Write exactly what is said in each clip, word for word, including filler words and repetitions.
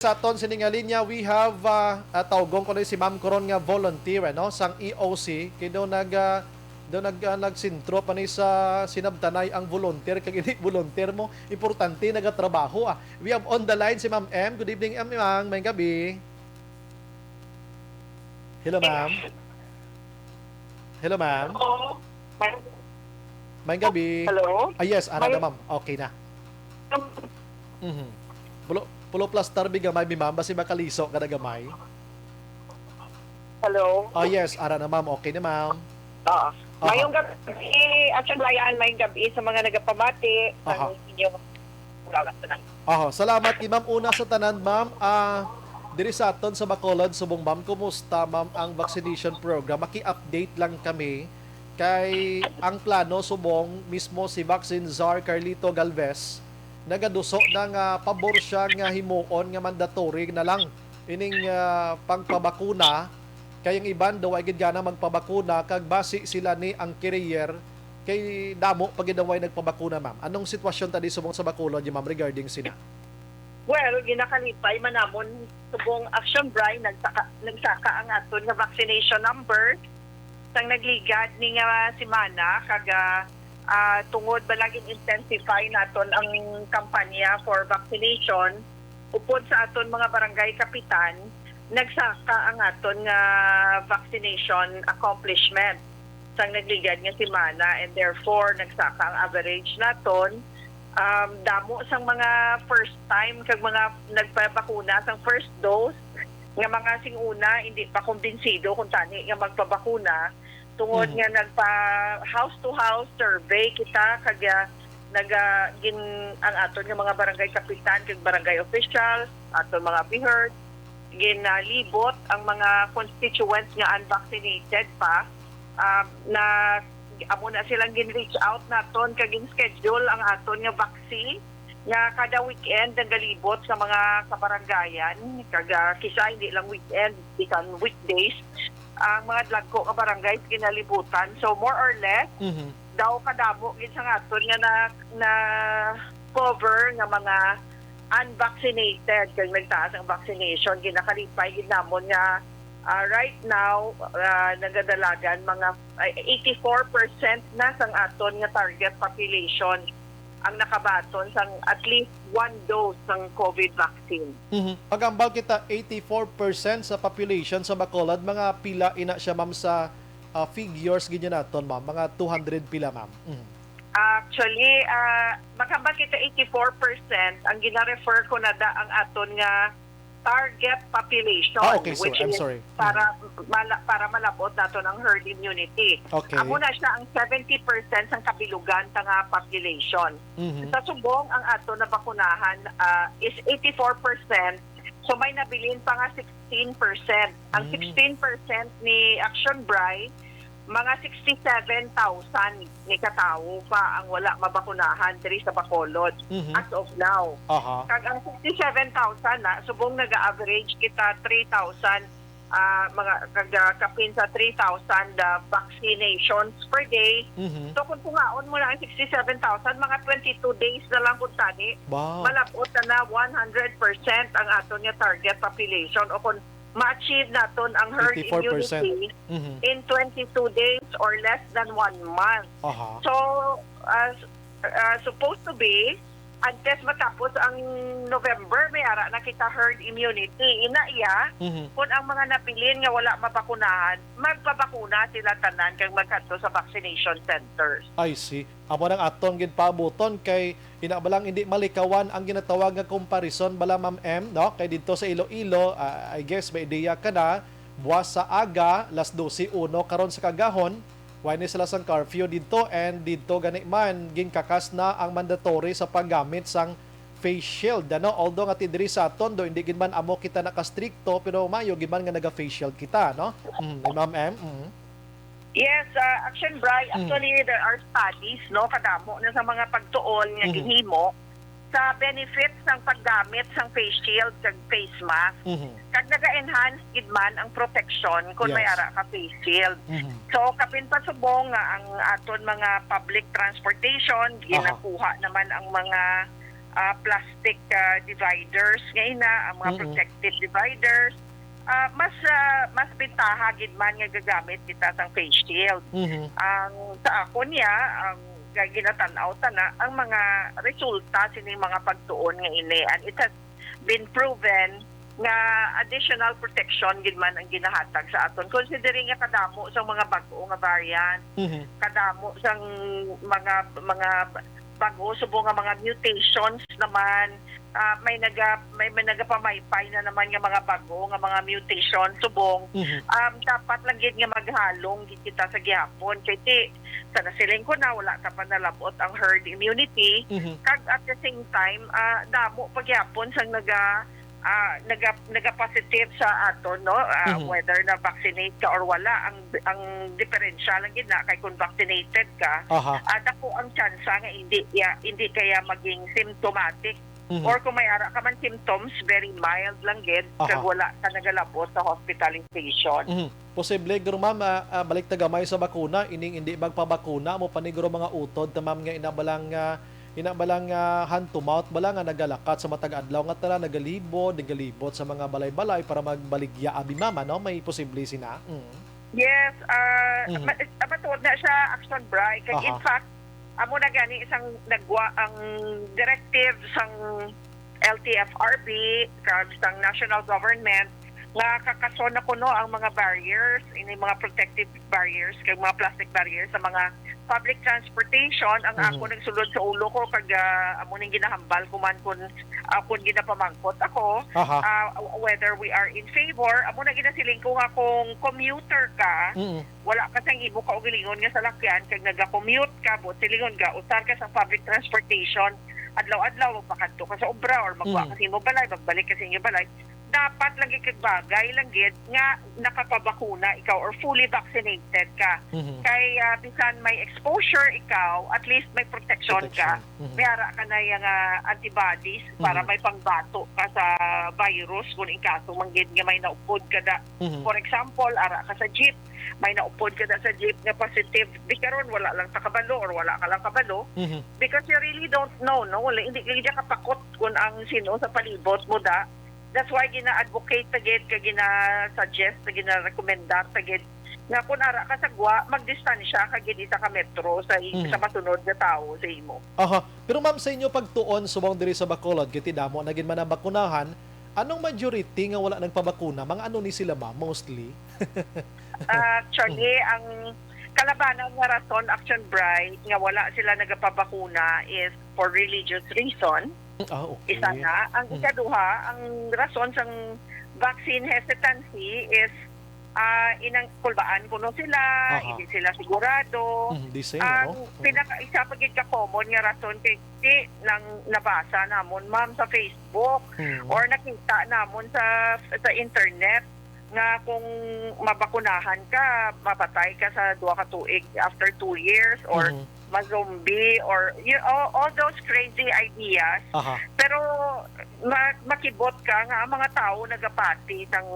sa aton sini nga linya, we have, ah, ah, tawgon ko na si Ma'am Coron nga volunteer, ano, sang E O C. Kay daw nag, ah, daw nag, ah, nagsentro pa ni sa sinabtanay ang volunteer kag hindi volunteer mo. Importante, nagatrabaho, ah. We have on the line si Ma'am M. Good evening, Ma'am. Maayong gabi. Hello, ma'am. Hello, ma'am. Hello. May- Maayong gabi. Hello? Ah, yes, ara na, May- ma'am. Okay na. Mhm. Pulo, pulo plastar bi gamay, bi, ma'am. Basi makaliso ka na gamay. Hello? Ah, yes, ara na, ma'am. Okay na, ma'am. Oo. Aha. Maayong gabi, Action Brian. Maayong gabi sa mga nagapamati. Aha. Ang inyo. Salamat na. Aha, salamat ni ma'am. Una sa tanan, ma'am, ah, diri sa aton sa Bacolod, subong, ma'am, kumusta, ma'am, ang vaccination program? Maki-update lang kami kay ang plano, subong, mismo si Vaccine Czar Carlito Galvez, nagaduso na nga pabor siya nga himuon nga mandatory na lang ining, ah, pagpabakuna, kay ang iban daw ay gid gana magpabakuna kag basi sila ni ang carrier kay damo pa gid ang way nagpabakuna, ma'am. Anong sitwasyon ta di subong sa Bacolod, ma'am, regarding sina? Well, ginakalipay man namon subong Action Brian, nagsaka, nagsaka ang aton nga vaccination number sang nagligad ni nga semana, kag, ah, ah, tungod ba lang in-intensify naton ang kampanya for vaccination upod sa aton mga barangay kapitan, nagsaka ang aton nga vaccination accomplishment sang nagligad nga semana, and therefore nagsaka ang average naton. Um, damo sang mga first time kag mga nagpabakuna sang first dose nga mga sing-una hindi pa kumbinsido kung tani nga magpabakuna, tungod Mhm. nga nagpa house to house survey kita, kag, ah, naga-, gin-, ang aton nga mga barangay kapitan kag barangay officials, aton mga BHERT, ginalibot ang mga constituents nga unvaccinated pa, ah, na amo na silang gin-reach out naton kag gin-schedule ang aton nga vaccine nga kada weekend nagalibot sa mga kabarangayan, kag, ah, kisa hindi lang weekend, bisan weekdays, ang mga dagko nga barangay ginalibutan. So, more or less, Mhm. daw kadamo gid sa aton nga na, na cover nga mga unvaccinated, kag nagtaas ang vaccination. Ginakalipay gid namon nga, ah, right now, ah, nagadalagan mga, ay, eighty-four percent na sang aton nga target population ang nakabaton sang at least one dose sang COVID vaccine. Mhm. Maghambal kita, eighty-four percent sa population sa Bacolod, mga pila ina siya, ma'am, sa, ah, figures gid naton, ma'am? Mga two hundred pila, ma'am? Mhm. Actually, ah, maghambal kita, eighty-four percent ang gina-refer ko na da ang aton nga target population, Ah, okay, sir. which I'm is sorry. para Mhm. mala-, para malab-ot naton ang herd immunity. Okay. Amo na siya ang seventy percent sang kabilugan ta nga population. Mhm. Sa subong, ang ato nabakunahan, ah, is eighty-four percent. So, may nabilin pa nga sixteen percent. Ang Mm. sixteen percent ni Action Bri, mga sixty-seven thousand ni katawo pa ang wala mabakunahan diri sa Bacolod Mhm. as of now. Aha. Kag ang sixty-seven thousand na, subong naga-average kita three thousand, ah, mga kag, ah, kapin sa three thousand, ah, vaccinations per day. Mhm. So, kung tungaon mo na ang sixty-seven thousand, mga twenty-two days na lang kung tani, Wow. malab-ot na na one hundred percent ang aton nga target population, o kung ma-achieve naton ang herd Fifty-four percent. immunity Mhm. in twenty-two days or less than one month. Aha. So, as, uh, supposed to be, antes matapos ang November, may ara na kita herd immunity. Ina iya, Mhm. kung ang mga nabilin nga wala mabakunahan, magpabakuna sila tanan kag magkadto sa vaccination centers. I see. Amo nang aton ginpaabuton kay ina ba lang hindi malikawan ang ginatawag nga comparison bala, Ma'am M, no? Kay didto sa Iloilo, ah, I guess may ideya ka na, buwas sa aga, las doce uno karon sa kaagahon, wala ni sila sang curfew didto, and didto gani man ginkakas na ang mandatory sa paggamit sang face shield, ano? Although nga ti diri sa aton do hindi gid man amo kita nakastrikto, pero mayo gid man nga naga-face shield kita, no? Mm, Ma'am M, mm. Yes, uh, Action Bri, Mm. actually, there are studies, no, kadamo na sa mga pagtuon nga Mhm. ginhimo sa benefits sang paggamit sang face shield kag face mask. Mhm. Kag naga-enhance gid man ang protection kung may Yes. ara ka face shield. Mhm. So, kapin pa subong nga ang aton mga public transportation, Aha. ginakuha naman ang mga ah, plastic, ah, dividers nga ina, ang mga Mm-mm. protective dividers, ah, mas, ah, mas bintaha gid man nga gagamit kita sang face shield. Mhm. Ang sa ako niya, ang ga-, ginatan-aw ta na ang mga resulta sining mga pagtuon nga ini, and it has been proven nga additional protection gid man ang ginahatag sa aton, considering nga kadamo sang mga bag-o nga variant, Mhm. kadamo sang mga, mga bag-o subong nga mga mutations naman, ah, may naga-, may, may nagapamaypay na naman nga mga bag-o nga mga mutation subong, Mhm. um, dapat lang gid nga maghalong gid kita sa gihapon. Kay ti, sa nasiling ko na, wala ta pa nalabot ang herd immunity. Mhm. Kag at the same time, ah, damo pa gyapon sang naga-, ah, naga-, naga-positive sa aton, no? Ah, Mhm. whether na vaccinate ka or wala, ang, ang diferensya lang gid na kay kung vaccinated ka, Aha. ah, dako ang tsansa nga hindi ya-, hindi kaya maging symptomatic. Mhm. Or kung may ara ka man symptoms, very mild lang gid, kag Aha. wala ka nagalabot sa hospitalization. Mhm. Posible, guro, ma'am, ah, ah, balik ta gamay sa bakuna, ining hindi magpabakuna, amo pa ni, guro, mga utod ta, ma'am, nga ina balang, ah, ina balang, ah, hand to mouth bala nga nagalakat sa matag adlaw nga tanan, nagalibot, nagalibot sa mga balay-balay para magbaligya, abi, ma'am, ano? May posible sina? Mm. Yes, ah, Mhm. ma-, ah, matuod na siya, Action Bri. Kag in Aha. fact, amo na gani isang nagwa ang directive sang L T F R B kag sang national government nga kakason na kuno ang mga barriers, ini mga protective barriers kag mga plastic barriers sa mga public transportation. Ang Mhm. ako nagsulod sa ulo ko kag, ah, amo ning ginahambal ko man kun, ah, kun ginapamangkot ako, Aha. ah, w-, whether we are in favor, amo na ginasiling ko nga kung commuter ka, Mm. wala ka sang imo kaugalingon nga salakyan kag naga-commute ka, buot silingon ga usar ka sang public transportation, adlaw-adlaw magpakadto ka sa obra or magwa Mhm. ka sa imo balay, magbalik ka sa inyo balay, dapat lang gid kag bagay lang gid nga nakapabakuna ikaw or fully vaccinated ka. Mhm. Kay, ah, bisan may exposure ikaw, at least may protection ka. Protection. Mhm. May ara ka na yang, ah, antibodies para Mhm. may pangbato ka sa virus kung in kaso man gid nga may naupod ka da. Mhm. For example, ara ka sa jeep, may naupod ka da sa jeep nga positive. Di karon, wala lang ta kabalo or wala ka lang kabalo. Mhm. Because you really don't know, no? Wala, hindi ka kapakot kung ang sino sa palibot mo da. That's why gina-advocate ta gid, kag gina-suggest, kag gina-recommendar ta gid nga kung ara ka sa gwa, magdistansya ka gid isa ka metro sa i-, Mhm. sa masunod nga tawo sa imo. Aha. Pero, ma'am, sa inyo pagtuon subong diri sa Bacolod, kay ti damo na gid man ang bakunahan, anong majority nga wala nagpabakuna? Mga ano ni sila, ma'am, mostly? Actually, ang kalabanan nga rason, Action Bri, nga wala sila nagapabakuna is for religious reason. Ah, okay. Isa na. Ang Mm. ikaduha, ang rason sang vaccine hesitancy is, ah, inang kulbaan kuno sila, Aha. hindi sila sigurado. Mm, the same, Ang ano? Mm. pinaka, isa pa gid ka common nga rason kay di nang nabasa namon, ma'am, sa Facebook Mm. or nakita namon sa, sa internet nga kung mabakunahan ka, mapatay ka sa duha ka tuig after two years, or Mhm. ma-zombie, or, you, all, all those crazy ideas. Aha. Pero ma-, makibot ka nga ang mga tawo nagapati sang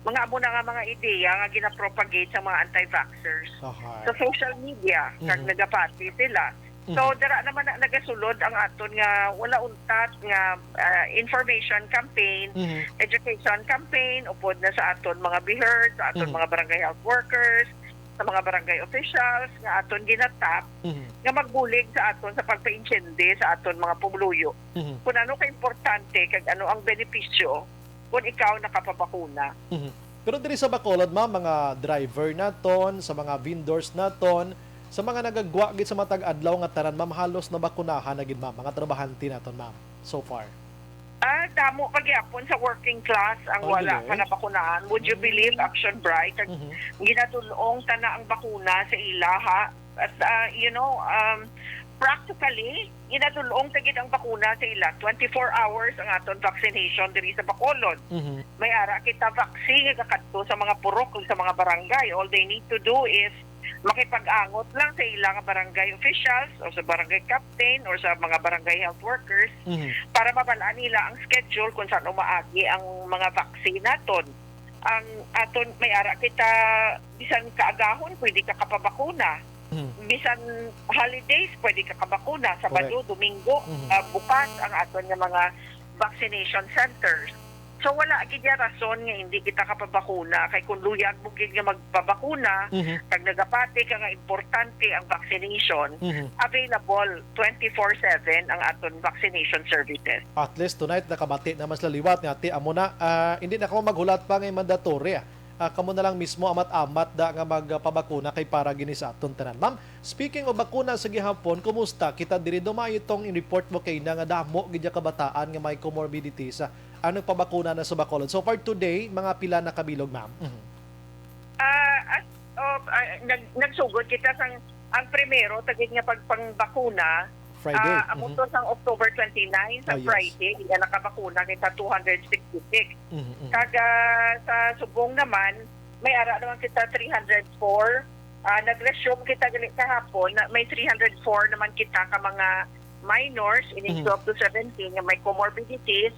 mga amo na nga mga ideya nga ginapropagate sa mga anti-vaxxers Aha. sa social media, kag Mhm. nagapati sila. So, Mhm. dira naman na nagasulod ang aton nga wala untat nga, ah, information campaign, Mhm. education campaign, upod na sa aton mga BHERT, sa aton Mhm. mga barangay health workers, sa mga barangay officials nga aton ginatap Mhm. nga magbulig sa aton sa pagpaintsindi sa aton mga pumuluyo. Mhm. Kung ano ka importante kag ano ang benepisyo kung ikaw nakapabakuna. Mhm. Pero diri sa Bacolod, ma'am, mga driver naton, sa mga vendors naton, sa mga nagagwa gid sa matag adlaw nga tanan, ma'am, halos nabakunahan na gid, ma'am, mga trabahante naton, ma'am, so far? Ah, damo pa gyapon sa working class ang Ay, wala galing. pa nabakunahan. Would you Mm. believe, Action Bright, kag Mhm. ginadul-ong ta na ang bakuna sa ila, ha? At, ah, you know, um, practically, ginadul-ong ta gid ang bakuna sa ila. Twenty-four hours ang aton vaccination diri sa Bacolod. Mhm. May ara kita vaccine nga gakadto sa mga purok ug sa mga barangay. All they need to do is makipag-angot lang sa ila nga barangay officials o sa barangay captain or sa mga barangay health workers Mhm. para mabal-an nila ang schedule kung saan umaagi ang mga vaccine naton. Ang aton, may ara kita, bisan kaagahon, pwede ka kapabakuna. Mhm. Bisan holidays, pwede ka kabakuna. Sabado, Correct. Domingo, Mhm. ah, bukas ang aton nga mga vaccination centers. So, wala gid ya rason nga hindi kita kapabakuna. Kay kung luyag mo gid nga magpabakuna, Mhm. kag nagapati ka nga importante ang vaccination, Mhm. available twenty-four seven ang aton vaccination services. At least tonight, nakabati naman sila liwat nga, "Ti, amo na, ah, hindi na kamo maghulat pa nga mandatory, ah. Ah, kamo na lang mismo amat-amat da nga magpabakuna kay para gini sa aton tanan." Ma'am, speaking of bakuna sa gihapon, kumusta? Kita diri, dumayo tong in-report mo kay na nga damo gid ya kabataan nga may comorbidities, ah, ang nagpabakuna na sa Bacolod. So far today, mga pila na kabilog, ma'am? Mhm. Ah, as of, ah, nag-, nagsugod kita sang, ang primero, tagid nga pagpangbakuna, Friday. ah, amo Mhm. to sang October twenty-nine, sa Oh, yes. Friday, nga nakabakuna kita two hundred sixty-six. Mhm, mhm. Kag, ah, sa subong naman, may ara naman kita three hundred four. Ah, nag-resume kita gali kahapon, na may three hundred four naman kita ka mga minors, ining Mhm. twelve to seventeen, nga may comorbidities,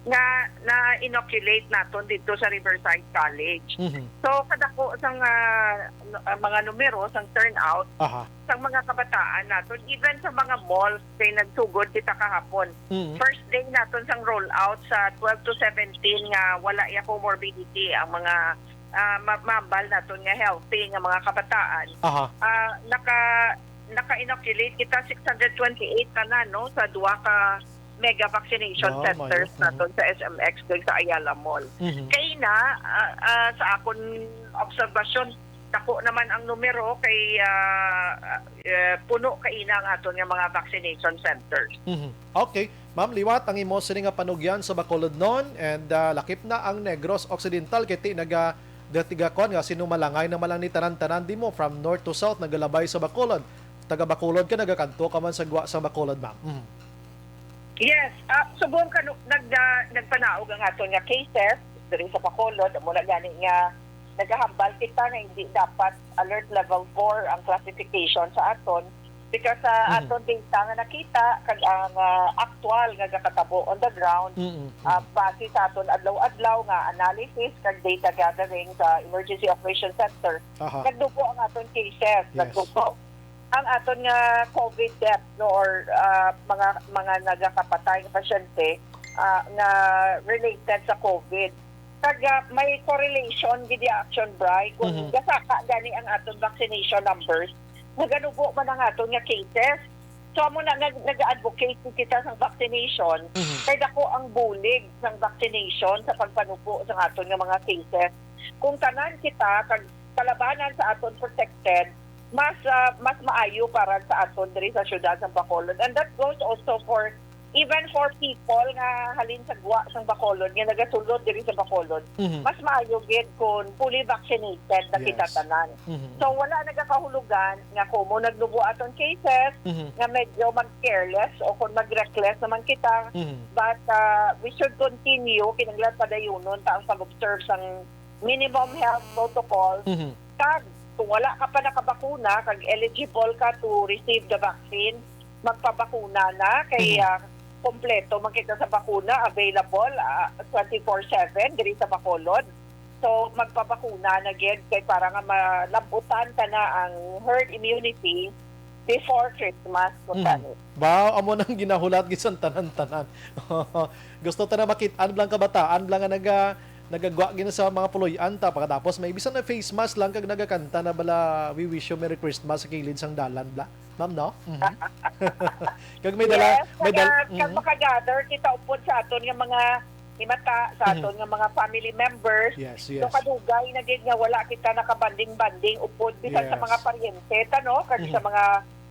nga na-inoculate naton dito sa Riverside College. Mhm. So, kadako sang, ah, n-, ah, mga numero, sang turnout, Aha. sang mga kabataan naton, even sa mga malls, kay nagsugod kita kahapon. Mhm. First day naton sang rollout sa twelve to seventeen nga wala ya comorbidity ang mga, ah, ma-, mambal naton nga healthy nga mga kabataan. Aha. Ah, naka-, naka-inoculate kita six hundred twenty-eight tanan, no, sa duha ka mega vaccination Oh, centers mayo. Mhm. naton sa S M X kag sa Ayala Mall. Mhm. Kay na, ah, ah, sa akon obserbasyon, dako naman ang numero kay, ah, eh, puno kaina ang aton nga mga vaccination centers. Mhm. Okay. Ma'am, liwat ang imo sini nga panugyan sa Bacolodnon and, ah, lakip na ang Negros Occidental kay ti naga-, dati gakon nga sinumalangay naman lang ni tanan-tanan di mo from north to south nagalabay sa Bacolod. Taga Bacolod ka, nagakadto ka man sa gwa sa Bacolod, ma'am. Mhm. Yes, ah, subong kanu-, nag-, ah, nagpanaog ang aton nga cases diri sa Bacolod. Amo na gani nga nagahambal kita nga hindi dapat alert level four ang classification sa aton because sa Mhm. aton data nga nakita kag ang, ah, aktual nga gakatabo on the ground, Mm, mm. ah, base sa aton adlaw-adlaw nga analysis kag data gathering sa Emergency Operation Center, Aha. nagdugo ang aton cases, Yes. nagdugo ang aton nga COVID death, no, or, ah, mga, mga nagakapatay nga pasyente, ah, nga related sa COVID. Kag, ah, may correlation gid ya, Action Bri, kung Mhm. gasaka gani ang aton vaccination numbers, naganubo man ang aton nga cases. So, amo na, nag-, nag-advocate gid kita sa vaccination, Mhm. kay dako ang bulig sang vaccination sa pagpanubo sa aton nga mga cases. Kung tanan kita, kag kalabanan sa aton protected, mas, ah, mas maayo para sa aton diri sa siyudad sa Bacolod. And that goes also for, even for people nga halin sa gwa sang Bacolod, nga nagasulod diri sa Bacolod. Mhm. Mas maayo gid kung fully vaccinated na kita Yes. tanan. Mhm. So, wala nagakahulugan nga kung mo nagnubo aton cases, Mhm. nga medyo mag-careless o kung mag-reckless naman kita. Mhm. But, ah, we should continue, kinahanglan padayunon ta ang pag-observe sang minimum health protocol. Mhm. Kag kung wala ka pa nakabakuna, kag eligible ka to receive the vaccine, magpabakuna na kay, Mhm. ah, kompleto man kita sa bakuna, available, ah, twenty-four seven diri sa Bacolod. So, magpabakuna na gid kay para nga malabutan ta na ang herd immunity before Christmas, kung Mhm. gani. Wow, amo nang ginahulat gid sang tanan-tanan. Gusto ta na makit-an lang kabataan lang nga naga-, nagagwa gid sa mga puloy-an ta. Pagkatapos may bisan na face mask lang kag nagakanta na bala, "We wish you Merry Christmas" sa kilid sang dalan, bla. Ma'am, no? Mhm. Kag may dala, Yes, may dal-, kag, kag mhm. makagather kita upod sa aton nga mga himata, sa Mhm. aton nga mga family members. Yes, So, yes. kadugay na gid nga wala kita nakabanding-banding upod bisan sa Yes. mga paryente ta, no? Kag Mhm. sa mga,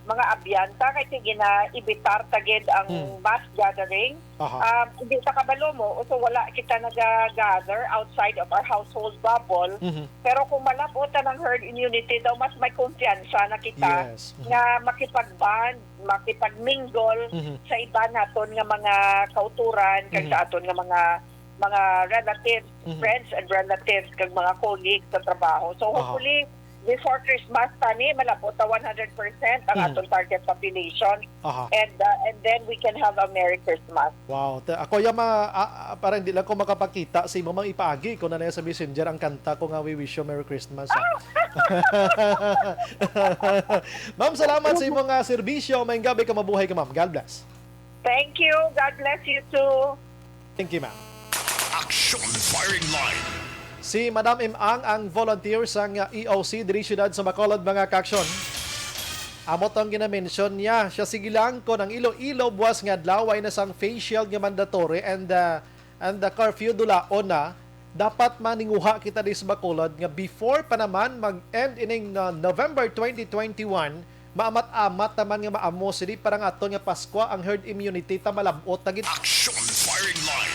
mga abyan ta, kay sige na, ibitar ta gid ang Mhm. mass gathering. Aha. Um, hindi ta kabalo mo, so wala kita naga-gather outside of our household bubble. Mhm. Pero kung malab-ot ta ng herd immunity daw, mas may kumpiyansa na kita Yes. Mhm. nga makipag-bond, makipag-mingle Mhm. sa iban naton nga mga kauturan, kag Mhm. sa aton nga mga, mga relatives, Mhm. friends and relatives, kag mga colleagues sa trabaho. So, Aha. hopefully, before Christmas, tani, malabot ta one hundred percent ang Mm. atong target population. Aha. And uh, and then we can have a Merry Christmas. Wow. Ta- Ako yung mga, ah, ah, parang hindi lang ko makapakita sa imo mang ipaagi ko na lang sa messenger ang kanta ko nga We Wish You Merry Christmas. Ah. Ma'am, salamat sa imo nga serbisyo. May gabi ka, mabuhay ka, ma'am. God bless. Thank you. God bless you too. Thank you, ma'am. Action Firing Line. Si Madam Imang ang volunteer sang E O C diri siyudad sa Bacolod, mga kaaksyon. Amo tong ginamention niya. Siya, sige lang, kon ang Iloilo buwas nga adlaw ay na sang face shield nga mandatory and uh, and the curfew dulaon na, dapat maninguha kita diri sa Bacolod nga before pa naman mag-end ining uh, November twenty twenty-one, maamat-amat naman nga maamo sini para nga aton nga Paskwa ang herd immunity ta malab-ot na gid. Action Firing Line.